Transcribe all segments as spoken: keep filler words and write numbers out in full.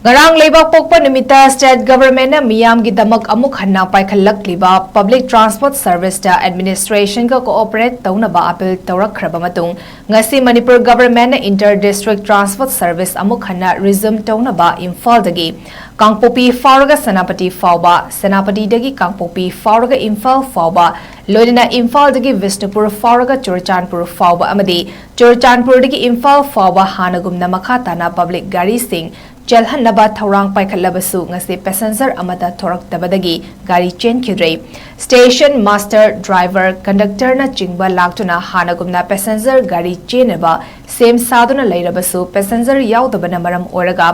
ꯉꯔꯥꯡ ꯂꯩꯕꯥꯛ ꯄꯣꯛꯄ ꯅꯨꯃꯤꯠꯇ state governmentꯅ ꯃꯤꯌꯥꯝꯒꯤꯗꯃꯛ ꯑꯃꯨꯛ ꯍꯟꯅ ꯄꯥꯏꯈꯠꯂꯛꯂꯤꯕ public transport serviceꯇ administrationꯒ cooperate ꯇꯧꯅꯕ appeal ꯇꯧꯔꯛꯈ꯭ꯔꯕ ꯃꯇꯨꯡ, ꯉꯁꯤ Manipur governmentꯅ inter district transport service ꯑꯃꯨꯛ ꯍꯟꯅ resume ꯇꯧꯅꯕ ꯏꯝꯐꯥꯜꯗꯒꯤ ꯀꯥꯡꯄꯣꯛꯄꯤ ꯐꯥꯎꯔꯒ ꯁꯦꯅꯥꯄꯇꯤ ꯐꯥꯎꯕ, ꯁꯦꯅꯥꯄꯇꯤꯗꯒꯤ ꯀꯥꯡꯄꯣꯛꯄꯤ ꯐꯥꯎꯔꯒ ꯏꯝꯐꯥꯜ ꯐꯥꯎꯕ, ꯂꯣꯏꯅꯅ ꯏꯝꯐꯥꯜꯗꯒꯤ ꯕꯤꯁꯅꯨꯄꯨꯔ ꯐꯥꯎꯔꯒ ꯆꯨꯔꯆꯥꯟꯄꯨꯔ ꯐꯥꯎꯕ ꯑꯃꯗꯤ ꯆꯨꯔꯆꯥꯟꯄꯨꯔꯗꯒꯤ ꯏꯝꯐꯥꯜ ꯐꯥꯎꯕ ꯍꯥꯟꯅꯒꯨꯝꯅ ꯃꯈꯥ ꯇꯥꯅ public ꯒꯥꯔꯤꯁꯤꯡ ꯆꯦꯜꯍꯟꯅꯕ ꯊꯧꯔꯥꯡ ꯄꯥꯏꯈꯠꯂꯕꯁꯨ, ꯉꯁꯤ passenger ꯑꯃꯠꯇ ꯊꯣꯔꯛꯇꯕꯗꯒꯤ ꯒꯥꯔꯤ ꯆꯦꯟꯈꯤꯗ꯭ꯔꯦ꯫ Station master, driver, conductorꯅ ꯆꯤꯡꯕ ꯂꯥꯛꯇꯨꯅ ꯍꯥꯟꯅꯒꯨꯝꯅ passenger ꯒꯥꯔꯤ ꯆꯦꯟꯅꯕ ꯁꯦꯝ ꯁꯥꯗꯨꯅ ꯂꯩꯔꯕꯁꯨ, passenger ꯌꯥꯎꯗꯕꯅ ꯃꯔꯝ ꯑꯣꯏꯔꯒ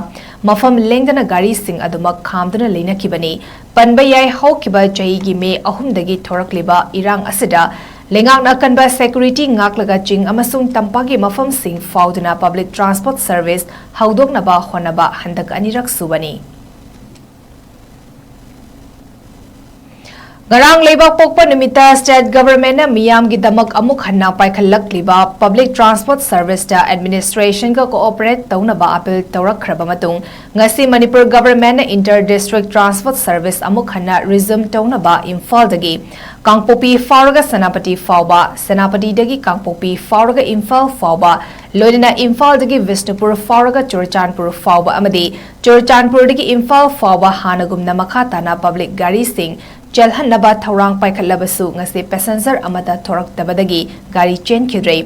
ꯃꯐꯝ ꯂꯦꯡꯗꯅ ꯒꯥꯔꯤꯁꯤꯡ ꯑꯗꯨꯃꯛ ꯈꯥꯝꯗꯨꯅ ꯂꯩꯅꯈꯤꯕꯅꯤ꯫ ꯄꯟꯕ ꯌꯥꯏ, ꯍꯧꯈꯤꯕ ꯆꯍꯤꯒꯤ ꯃꯦ ꯑꯍꯨꯝꯗꯒꯤ ꯊꯣꯔꯛꯂꯤꯕ ꯏꯔꯥꯡ ꯑꯁꯤꯗ ꯂꯩꯉꯥꯛꯅ ꯑꯀꯟꯕ security ꯉꯥꯛꯂꯒ ꯆꯤꯡ ꯑꯃꯁꯨꯡ ꯇꯝꯄꯥꯛꯀꯤ ꯃꯐꯝꯁꯤꯡ ꯐꯥꯎꯗꯨꯅ public transport service ꯍꯧꯗꯣꯛꯅꯕ ꯍꯣꯠꯅꯕ ꯍꯟꯗꯛ ꯑꯅꯤꯔꯛ ꯁꯨꯕꯅꯤ꯫ ꯉꯔꯥꯡ ꯂꯩꯕꯥꯛ ꯄꯣꯛꯄ ꯅꯨꯃꯤꯠꯇ state governmentꯅ ꯃꯤꯌꯥꯝꯒꯤꯗꯃꯛ ꯑꯃꯨꯛ ꯍꯟꯅ ꯄꯥꯏꯈꯠꯂꯛꯂꯤꯕ public transport serviceꯇ administrationꯒ cooperate ꯇꯧꯅꯕ appeal ꯇꯧꯔꯛꯈ꯭ꯔꯕ ꯃꯇꯨꯡ, ꯉꯁꯤ Manipur governmentꯅ inter district transport service ꯑꯃꯨꯛ ꯍꯟꯅ resume ꯇꯧꯅꯕ ꯏꯝꯐꯥꯜꯗꯒꯤ ꯀꯥꯡꯄꯣꯛꯄꯤ ꯐꯥꯎꯔꯒ ꯁꯦꯅꯥꯄꯇꯤ ꯐꯥꯎꯕ, ꯁꯦꯅꯥꯄꯇꯤꯗꯒꯤ ꯀꯥꯡꯄꯣꯛꯄꯤ ꯐꯥꯎꯔꯒ ꯏꯝꯐꯥꯜ ꯐꯥꯎꯕ, ꯂꯣꯏꯅꯅ ꯏꯝꯐꯥꯜꯗꯒꯤ ꯕꯤꯁꯅꯨꯄꯨꯔ ꯐꯥꯎꯔꯒ ꯆꯨꯔꯆꯥꯟꯄꯨꯔ ꯐꯥꯎꯕ ꯑꯃꯗꯤ ꯆꯨꯔꯆꯥꯟꯄꯨꯔꯗꯒꯤ ꯏꯝꯐꯥꯜ ꯐꯥꯎꯕ ꯍꯥꯟꯅꯒꯨꯝꯅ ꯃꯈꯥ ꯇꯥꯅ public ꯒꯥꯔꯤꯁꯤꯡ ꯆꯦꯜꯍꯟꯅꯕ ꯊꯧꯔꯥꯡ ꯄꯥꯏꯈꯠꯂꯕꯁꯨ, ꯉꯁꯤ passenger ꯑꯃꯠꯇ ꯊꯣꯔꯛꯇꯕꯗꯒꯤ ꯒꯥꯔꯤ ꯆꯦꯟꯈꯤꯗ꯭ꯔꯦ꯫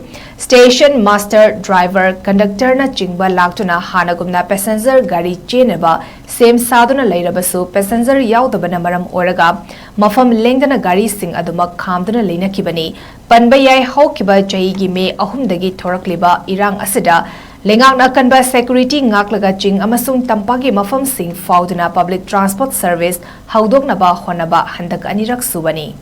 Station master, driver, conductorꯅ ꯆꯤꯡꯕ ꯂꯥꯛꯇꯨꯅ ꯍꯥꯟꯅꯒꯨꯝꯅ passenger ꯒꯥꯔꯤ ꯆꯦꯟꯅꯕ ꯁꯦꯝ ꯁꯥꯗꯨꯅ ꯂꯩꯔꯕꯁꯨ, passenger ꯌꯥꯎꯗꯕꯅ ꯃꯔꯝ ꯑꯣꯏꯔꯒ ꯃꯐꯝ ꯂꯦꯡꯗꯅ ꯒꯥꯔꯤꯁꯤꯡ ꯑꯗꯨꯃꯛ ꯈꯥꯝꯗꯨꯅ ꯂꯩꯅꯈꯤꯕꯅꯤ꯫ ꯄꯟꯕ ꯌꯥꯏ, ꯍꯧꯈꯤꯕ ꯆꯍꯤꯒꯤ ꯃꯦ ꯑꯍꯨꯝꯗꯒꯤ ꯊꯣꯔꯛꯂꯤꯕ ꯏꯔꯥꯡ ꯑꯁꯤꯗ ꯂꯩꯉꯥꯛꯅ ꯑꯀꯟꯕ security ꯉꯥꯛꯂꯒ ꯆꯤꯡ ꯑꯃꯁꯨꯡ ꯇꯝꯄꯥꯛꯀꯤ ꯃꯐꯝꯁꯤꯡ ꯐꯥꯎꯗꯨꯅ public transport service ꯍꯧꯗꯣꯛꯅꯕ ꯍꯣꯠꯅꯕ ꯍꯟꯗꯛ ꯑꯅꯤꯔꯛ ꯁꯨꯕꯅꯤ꯫